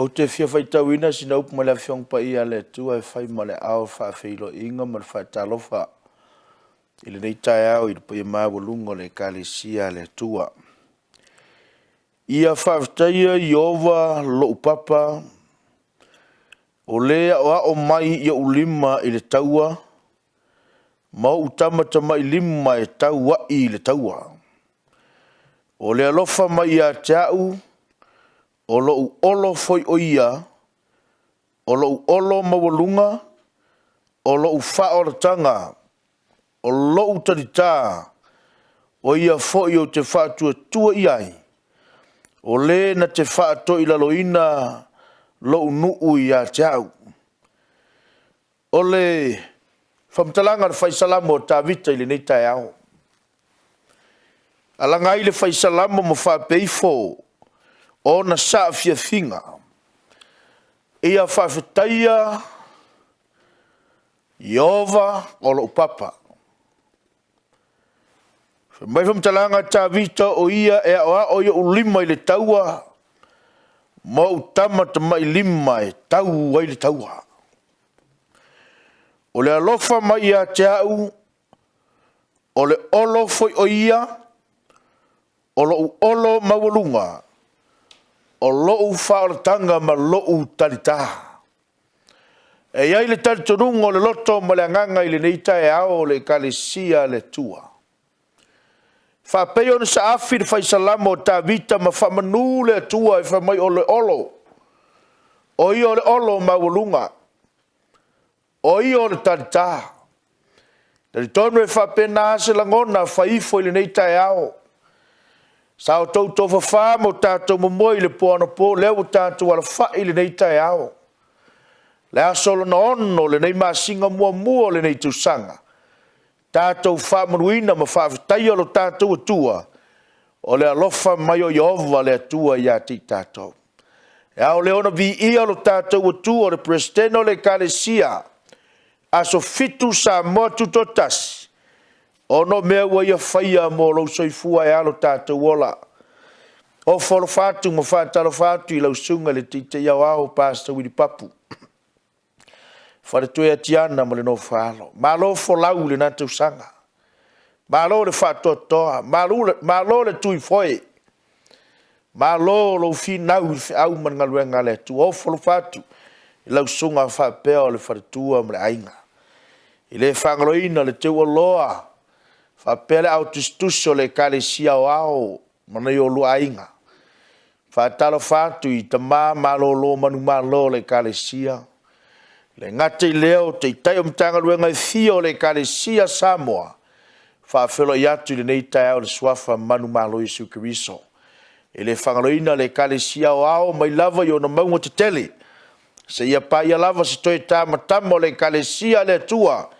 Ou te fia faitauina sina upu mai le Afioga Paia a le Atua e fai ma le ao faafeiloaiga ma le faatalofa i lenei taeao i le paia maualuga o le Ekalesia a le Atua. Ia faafetaia Ieova lou papa, o le aoao mai i ou lima i le taua, ma ou tamatamailima e tauai i le taua. O le alofa mai ia te au, o lou olo foi o ia, o lou olo maualuga, o lou faaolataga, o lou talita, o ia foi ou te faatuatua i ai, o le na te faatoilaloina lou nuu ia te au. O le faamatalaga a le Fai Salamo o Tavita i lenei taeao, alaga ai le Fai Salamo ma faapea ifo, ona saafiafiga, ia faafetaia Ieova o lou Papa. Fai mai le faamatalaga a Tavita, o ia e aoao i ou lima i le taua, ma ou tamatamailima e tau ai le taua. O le alofa mai ia te au, o le olo foi o ia, o lou olo maualuga, o lou faaolataga ma lou talita. E i ai le talitonuga o le loto ma le agaga i lenei taeao o le Ekalesia a le Atua, faapei ona saafi le Fai Salamo o Tavita ma faamanu le Atua fai mai o le olo, o ia o le olo maualuga, o ia o le talita. E talitonu e faapena se lagona, fai ifo i lenei taeao, sa outou tofafa ma o tatou momoe i le po anapo, o lea ua tatou alafai i lenei taeao, le aso lona 6 o lenei masina muamua o lenei tausaga, tatou faamanuina ma faafetaia lo tatou Atua, o le alofa mai o Ieova le Atua ia te i tatou. E ao lea ona viia lo tatou Atua, o le Peresetene o le Ekalesia Aso Fitu Samoa Tutoatasi, ona o mea ua Ia faia mo lou soifua ae a lo tatou ola. Ofo alofa atu ma faatalofa atu i lau Susuga i le Taitai Aoao Pastor Willie Papu, faletua ia Tiana ma le nofo a alo. Malo folau i lena tausaga, malo le faatoatoa, malo le tuifoe, malo lou finau i le feau ma le galuega a le Atua. Ofo alofa atu i lau susuga faapea le faletua ma le aiga. E le faagaloina le teuoloa faapea le au tusitusi o le Ekalesia Aoao ma nai oulua aiga. Faatalofa atu i tama malolo manumalo o le Ekalesia, e le gata i lea o Taitai o Matagaluega e fia o le Ekalesia Samoa. E faafeiloai atu i lenei taeao i le Suafa manumalo o Iesu Keriso. E le faagaloina le Ekalesia Aoao mai lava i ona mauga tetele seia paia lava se toe tamatama o le Ekalesia a le Atua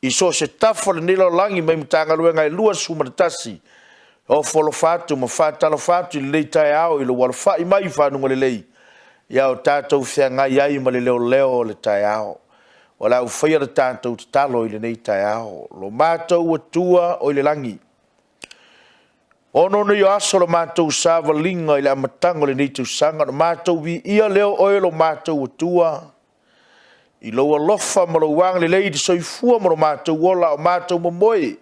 i so o se tafa o lenei lalolagi mai Matagaluega e 21. E ofo alofa atu ma faatalofa atu i lenei taeao i lou alafai mai i fanuga lelei, ia o tatou feagai ai ma le leoleo o le taeao. O le a ou faia le tatou tatalo i lenei taeao. Lo matou Atua oi le lagi, ono nei o aso o le matou savaliga i le amataga o lenei tausaga, ona matou viia lea o oe lo matou Atua i lou alofa ma lou agalelei i le soifua ma lo matou ola, a o matou momoe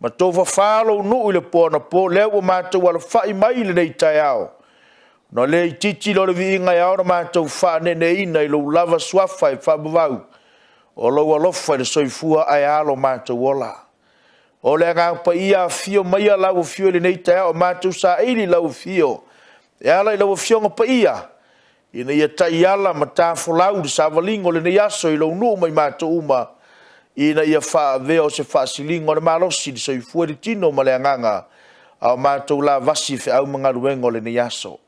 ma tofafa lou nuu i le po anapo, lea ua matou alafai mai i lenei taeao, ona le itiiti lea o le viiga e ao ona matou faaneeneeina i lou lava Suafa e faavavau, o lou alofa i le soifua ae a lo matou ola. O le Agaga Paia, afio maia lau Afio i lenei taeao, ua matou saili i lau afio e ala i lau Afioga Paia, ina ia taiala ma ta folau le savaliga o lenei aso i lou nuu ma i matou uma, ina ia avea o se faasiliga o le malosi i le soifua, le tino ma le agaga, a o matou lavasi i feau ma galuega o lenei aso.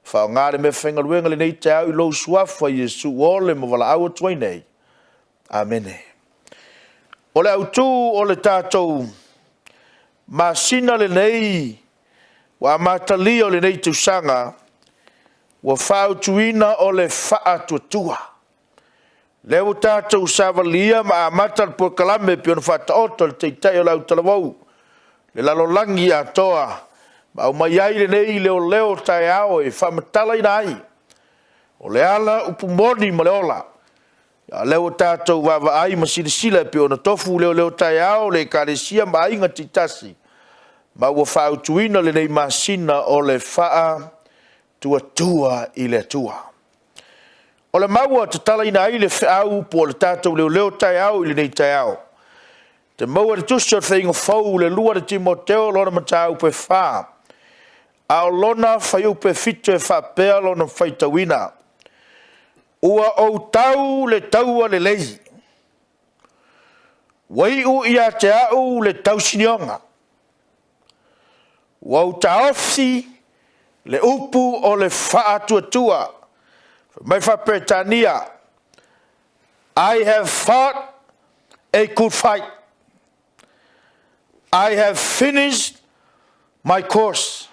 Faaaoga le meafaigaluega i lenei taeao i lou Suafa Iesu ua ole ma valaau atu ai nei. Amene. O le autu o le tatou masina lenei ua amatalia o lenei tausaga, ua faaautuina o le faatuatua. O lea ua tatou savalia ma amata le polokalame e pei ona faataoto e le Taitai o le autalavou, le lalolagi atoa, ma aumai ai lenei leoleo taeao e faamatalaina ai O le ala, upu moni ma le ola. A o lea ua tatou vaavaai ma silasila e pei ona tofu leoleotaeao le Ekalesia ma aiga taitasi, ma ua faautuina lenei masina o le Faatuatua i le Atua. O le mau ua tatalaina ai le feau po o le tatou leoleotaeao i lenei taeao, e te maua i le Tusi o le Faaiga Fou le 2 Timoteo lona mataupu e 4, a o lona fuaiupu e 7 e faapea lona faitauina; “Ua ou tau le taua lelei, ua iu ia te au le tausinioga, ua ou taofi le upu o le faatuatua.” Fai mai le Faa-Peretania, “I have fought a good fight, I have finished my course,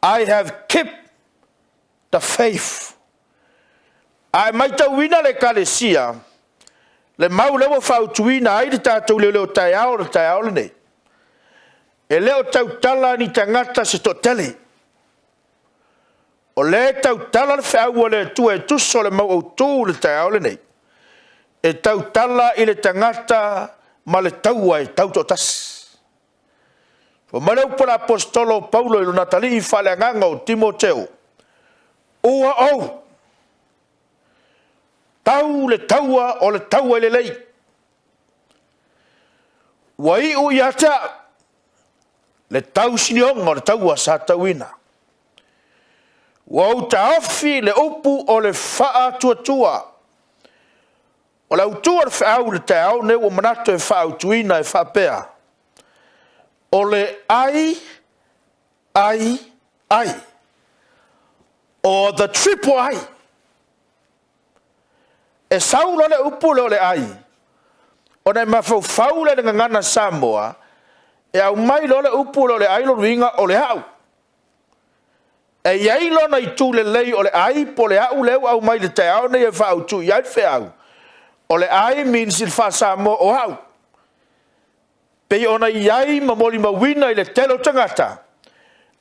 I have kept the faith.” A e matauina le Ekalesia, le mau lea ua fautuaina ai le tatou leoleotaeao i le taeao lenei, e le o tautala ni tagata se toatele, o lea e tautala le feau a le Atua e tusa o le mau autu i le taeao lenei, e tautala i le tagata ma le taua e tautoatasi. Fai mai le upu a le Aposetolo o Paulo i lona atalii faaleagaga o Timoteo, “Ua ou tau le taua o le taua lelei, ua iu ia te au le tausinioga o le taua sa tauina, ua ou taofi le upu o le faatuatua.” O le autu o le feau i le taeao lenei ua ou manatu e fautuaina e faapea, o le ai, ai, ai, or the Triple I. E sau loa le upu lea o le ai, ona e mafaufau lea i le gagana Samoa, e aumai loa le upu lea o le ai, lona uiga o le au. E i ai lona itu lelei o le ai po o le au lea ua aumai i le taeao lenei e faautu i ai le feau, o le ai means i le faa-Samoa o au. E pei ona i ai ma molimauina i le tele o tagata,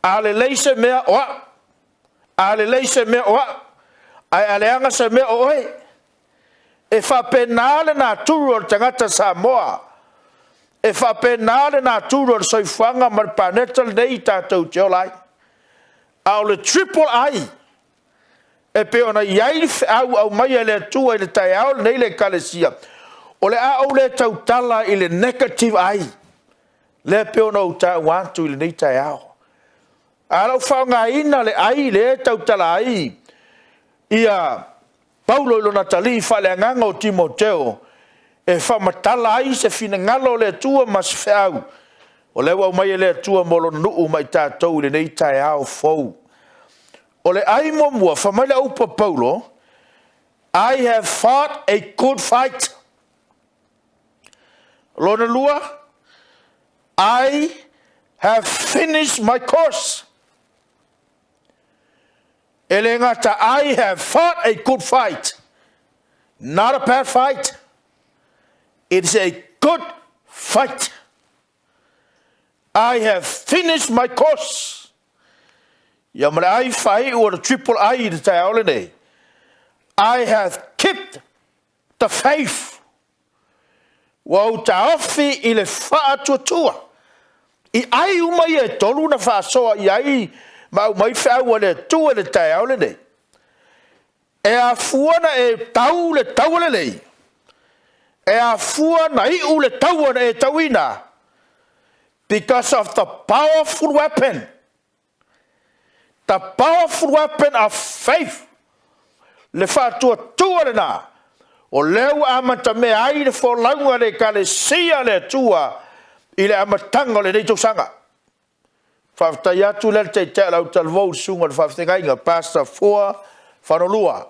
a lelei se mea o au, a lelei se mea o au, ae a leaga se mea o oe. E faapena le natura o le tagata Samoa, e faapena le natura o le soifuaga ma le paneta lenei tatou te ola ai. A o le Triple I e pei ona i ai le feau aumaia e le Atua i le taeao lenei le Ekalesia, o le a ou le tautala i le negative ai, lea e pei ona ou taua atu i lenei taeao. Ae o le a ou faaaogaina le ai lea e tautala ai Paulo i lona atalii faaleagaga o Timoteo e faamatala ai se finagalo o le Atua ma se feau o lea ua aumai e le Atua mo lona nuu ma i tatou i lenei taeao fou. O le ai muamua, fai mai le upu a Paulo, “I have fought a good fight.” Lona lua, “I have finished my course.” E le gata, I have fought a good fight, not a bad fight, it is a good fight. I have finished my course. Ia ma le ai faaiu o le Triple I i le taeao lenei, “I have kept the faith.” Ua ou taofi i le faatuatua. I ai uma ia e 3 na faasoa i ai ma aumai feau a le Atua i le taeao lenei, e afua ona e tau le taua lelei, e afua ona iu le taua na e tauina, because of the powerful weapon, the powerful weapon of faith. Le faatuatua lena o lea ua amatamea ai le folauga a le Ekalesia a le Atua i le amataga o lenei tausaga. Faafetai atu lea i le taitai o le autalavou, le susuga i le faafeagaiga Pastor Fua Fanolua,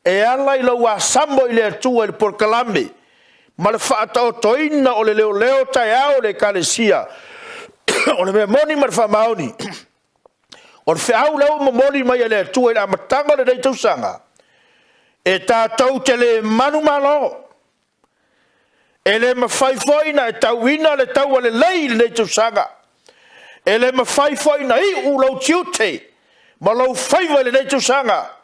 e ala i lou asamo i le Atua i le polokalame ma le faataotoina o le leoleotaeao o le Ekalesia. O le mea moni ma le faamaoni, o le feau lea ua momoli mai e le Atua i le amataga o lenei tausaga, e tatou te le manumalo, e le mafai foi ona e tauina le taua lelei i lenei tausaga, e le mafai foi ona iu lou tiute ma lou faiva i lenei tausaga.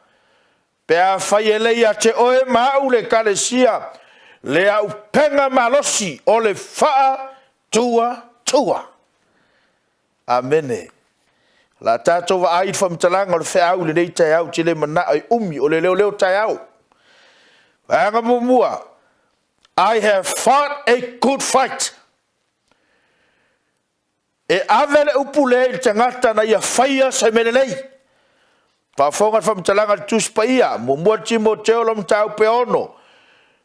Pe afai e le ia te oe ma au le Ekalesia le auupega malosi o le faatuatua. Amene. O le a tatou vaai i le faamatalaga o le feau i lenei taeao, ou te le manao e umi, o le leoleo taeao. Vaega muamua, I have fought a good fight. E ave le upu lea i le tagata na ia faia se mea lelei. Faafofoga le faamatalaga a le Tusi Paia, 1 Timoteo lona mataupu e 6,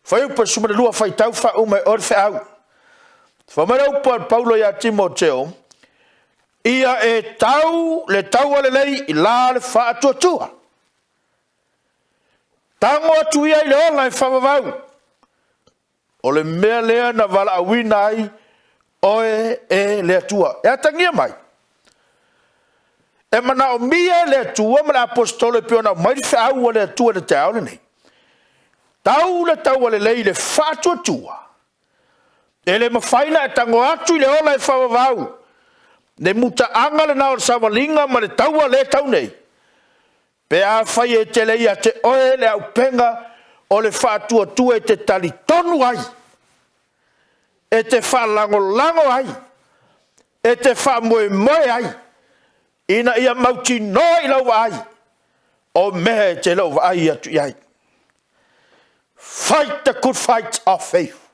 fuaiupu 12, faitau faauma e oe le feau. Fai mai le upu a Paulo ia Timoteo, ia e tau le taua lelei i la le faatuatua. Tago atu ia i le ola e faavavau, o le mea lea na valaauina ai oe e le Atua. E atagia mai, e manaomia e le Atua ma le aposetolo e pei ona aumai le feau a le Atua i le taeao lenei, tau le taua lelei i le faatuatua, e le mafai ona e tago atu i le ola e faavavau, le mutaaga lena o le savaliga ma le taua lea e tau nei, pe afai e te le ia te oe le auupega o le faatuatua e te talitonu ai, e te faalagolago ai, e te faamoemoe ai, ina ia mautinoa i lau vaai, o mea e te le o vaai atu i ai. Fight the good fight of faith.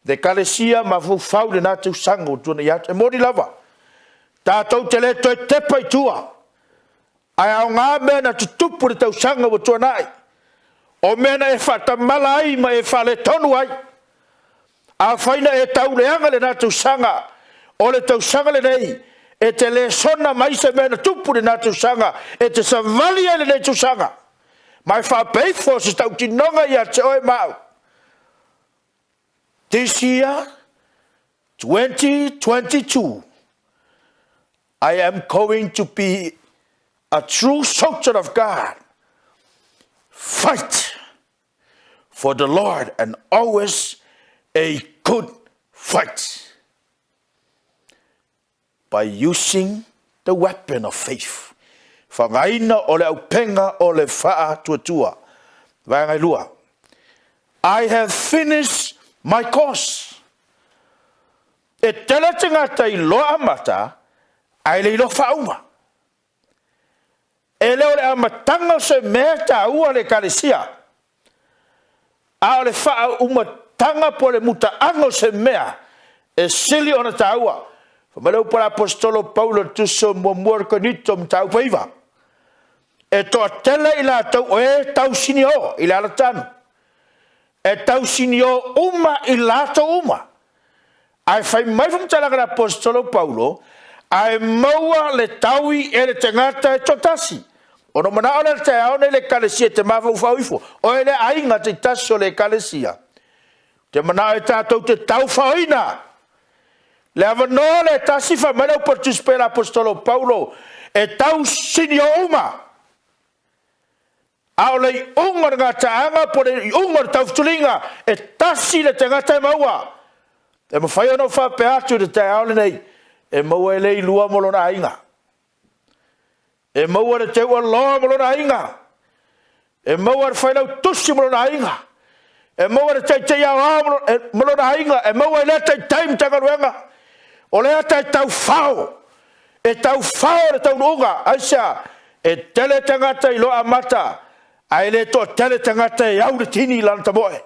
Le Ekalesia, mafaufau i lena tausaga ua tuanai atu. E moni lava, tatou te le toe tepa i tua, ae aoga mea na tutupu i le tausaga ua tuanai, o mea na e faatamala ai ma e faaletonu ai. Afai na e tauleaga i lena tausaga, o le tausaga lenei, e te lesona mai se mea na tupu i lena tausaga, e te savali ai i lenei tausaga, ma e faapea ifo, o se tautinoga ia te oe ma au, this year 2022, I am going to be a true soldier of God. Fight for the Lord and always a good fight. By using the weapon of faith. Faaaogaina o le auupega o le faatuatua. Vaega e 2. I have finished my course. E tele tagata iloa amata, ae le iloa faauma. E le o le amataga o se mea e taua le Ekalesia, a o le faaumataga po o le mutaaga o se mea e sili ona taua. Fai mai le upu a le Aposetolo Paulo i le tusi muamua a le Korinito mataupu e 9, e toatele i latou o e tausinio i le alatanu, e tausinio uma i latou uma. Ae fai mai le faamatalaga a le Aposetolo Paulo, ae maua le taui e le tagata e toatasi. Ona ou manao lea i le taeao lenei le Ekalesia e te mafaufau ifo, oe le aiga taitasi o le Ekalesia, ou te manao e tatou te taufaoina le avanoa lea e tasi, fai mai le upu a le Tusi Paia a le Aposetolo o Paulo, e tausinio uma, a o le iuga o le gataaga po o le iuga o le taufetuliga, e tasi le tagata e maua. E mafai ona ou faapea atu i le taeao lenei, e maua e le Ilua ma lona aiga, e maua e le Teualoa ma lona aiga, e maua e le Failautusi ma lona aiga, e maua e le Taitai Aoao ma lona aiga, e maua e lea Taitai Matagaluega, o lea e taufao, e taufao le taunuuga. Aisea? E tele tagata e iloa amata, ae le toatele tagata e au le tini i lana tamoe.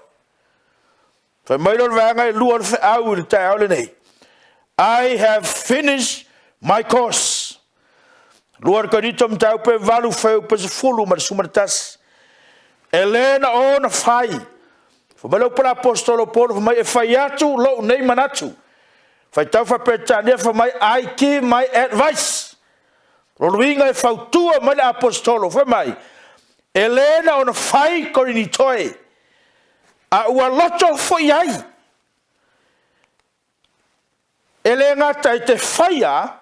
Fai mai lea o le vaega e 2 o le feau i le taeao lenei. I have finished my course. 2 Korinito mataupu e 8 fuaiupu 10 ma le 11. E le na ona fai. Fai mai le upu a le Aposetolo Paulo, fai mai e fai atu lou nei manatu. Faitau faa-Peretania fai mai, I give my advice. O lona uiga e fautua mai le Aposetolo, fai mai, e le na ona fai Korinito e, a ua loto foi ai. E le gata i te faia,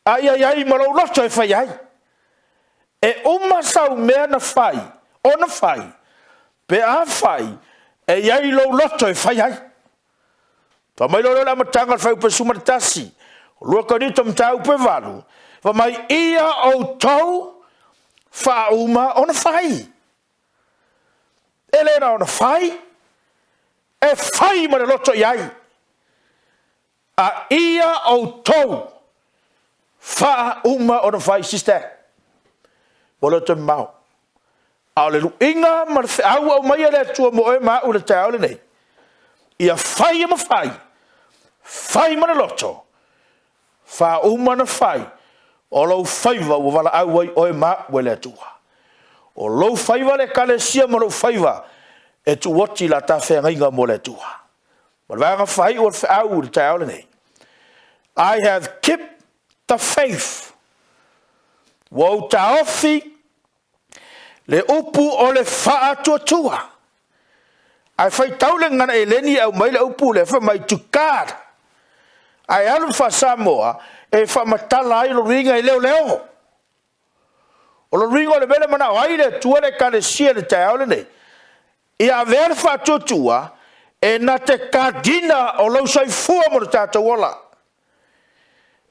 a ia i ai ma lou loto e fai ai. E uma sau mea na fai, ona fai, pe afai e i ai lou loto e fai ai. Fai mai loa lea o le amataga o le fuaiupu 11, 2 Korinito mataupu e 8, fai mai, ia outou faauma ona fai. E le na ona fai, e fai ma le loto i ai, a ia outou faauma ona fai. Sister, ua le o toe mamao. A o le luiga ma le feau ua aumaia e le Atua mo oe ma au i le taeao lenei, ia fai e mafai, fai ma le loto, faauma ona fai o lou faiva ua valaau ai oe ma au e le Atua. O lou faiva le Ekalesia ma lou faiva, e tuuoti la ta feagaiga mo le Atua. Ma le vaega faaiu o le feau i le taeao lenei, I have kept the faith. Ua ou taofi le upu o le faatuatua. Ae faitau le Gagana Eleni e aumai le upu lea, fai mai, to guard. Ae alu i le faa-Samoa, e faamatala ai lona uiga e leoleo. O lona uiga o le mea lea e manao ai le Atua le Ekalesia i le taeao lenei, ia avea le faatuatua e na te guard ina o lou soifua ma lo tatou ola.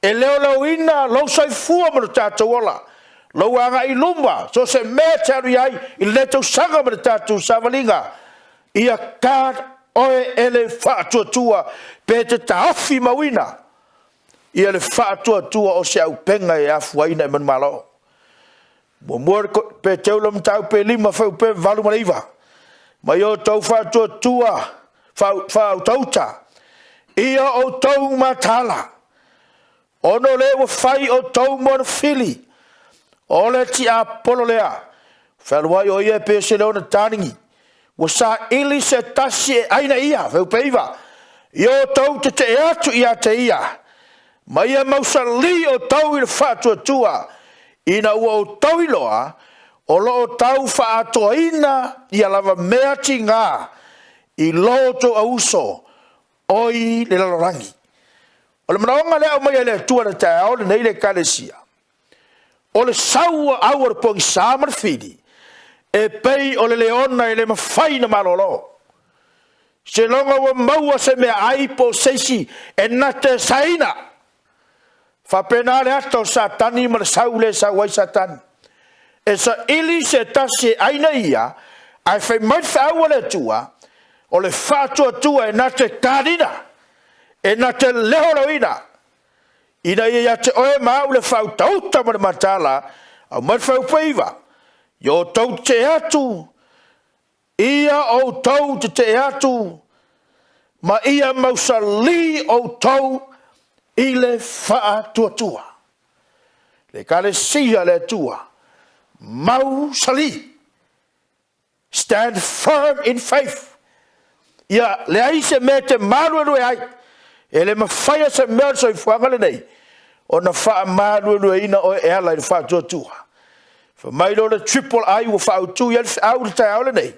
E leoleoina lou soifua ma lo tatou ola, lou agai i luma, so o se mea e te alu ai i lenei tausaga ma le tatou savaliga, ia guard oe e le faatuatua, pe te taofi mauina ia le faatuatua o se auupega e afua ai ona e manumalo. 1 Peteru 5, fuaiupu 8 ma le 9. Ma ia outou faatuatua faautauta, ia outou mataala, ona o le ua fai outou ma ona fili. O le tiapolo lea, ua fealuai o ia pei o se leona taligi, ua saili se tasi e ai na ia. Fuaiupu 9. Ia outou tetee atu ia te ia, ma ia mausali outou i le faatuatua, ina ua outou iloa, o lo o tau faaatoaina ia lava mea tiga i lo outou auuso oi le lalolagi. O le manaoga lea e aumai e le Atua i le taeao lenei le Ekalesia, o le sauau o le pogisa ma le fili, e pei o le leona e le mafai ona malolo, seiloga ua maua se meaai po o se isi e na te saina. E faapena le ata o Satani ma le sau lea e sau ai Satani, e saili se tasi e ai na ia, ae fai mai le feau a le Atua, o le faatuatua e na te guard ina, e na te leoleoina, ina ia ia te oe ma au le faautauta ma le mataala. Aumai le fuaiupu 9, ia outou tetee atu, ia outou tetee atu ma ia mausali outou i le faatuatua. Le Ekalesia a le Atua, mausali, stand firm in faith. Ia leai se mea e te maluelue ai, e le mafaia se mea o le soifuaga lenei ona faamaluelueina oe e ala i le faatuatua. Fai mai lea o le Triple I ua faautu i ai le feau i le taeao lenei,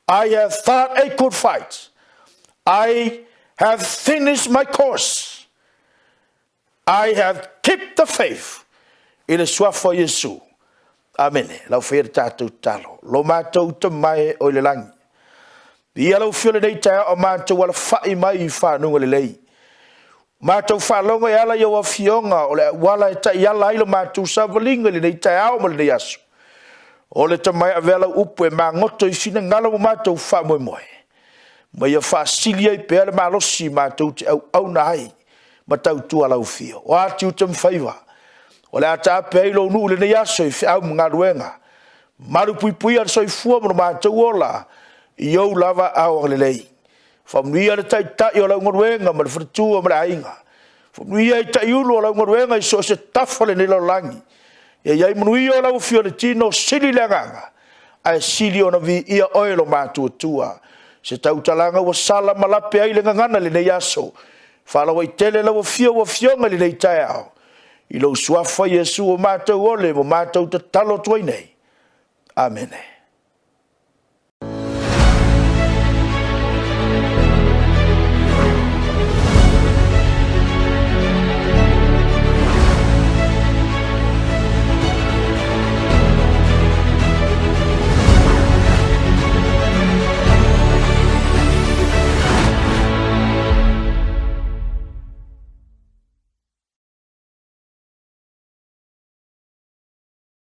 I have fought a good fight, I have finished my course, I have kept the faith, i le suafa o Iesu. Amene. Lau faia le tatou tatalo. Lo matou Tama e o i le lagi, viia lau afio i lenei taeao a matou alafai mai i fanuga lelei. Matou faalogo e ala i lau Afioga o le auala e taiala ai le matou savaliga i lenei taeao ma lenei aso. O le Tama e avea lau upu e magoto i finagalo ma matou faamoemoe, ma ia faasili ai pea le malosi matou te auauna ai ma tautua lau Afio. O a tiute ma faiva o le a taape ai lou nuu i lenei aso i feau ma galuega, malupuipuia le soifua ma lo matou ola i ou lava aao agalelei. Faamanuia le Taitai o lau galuega ma le faletua ma le aiga, faamanuia i taiulu o lau galuega i so o se tafa o lenei lalolagi. Ia i ai manuia o lau afio i le tino, sili le agaga, ae sili ona viia oe lo matou Atua. I se tautalaga ua sala ma lape ai le gagana i lenei aso, faalauaitele lau afio lau Afioga i lenei taeao, i lou suafa Iesu ua matou ole ma matou tatalo atu ai nei. Amene.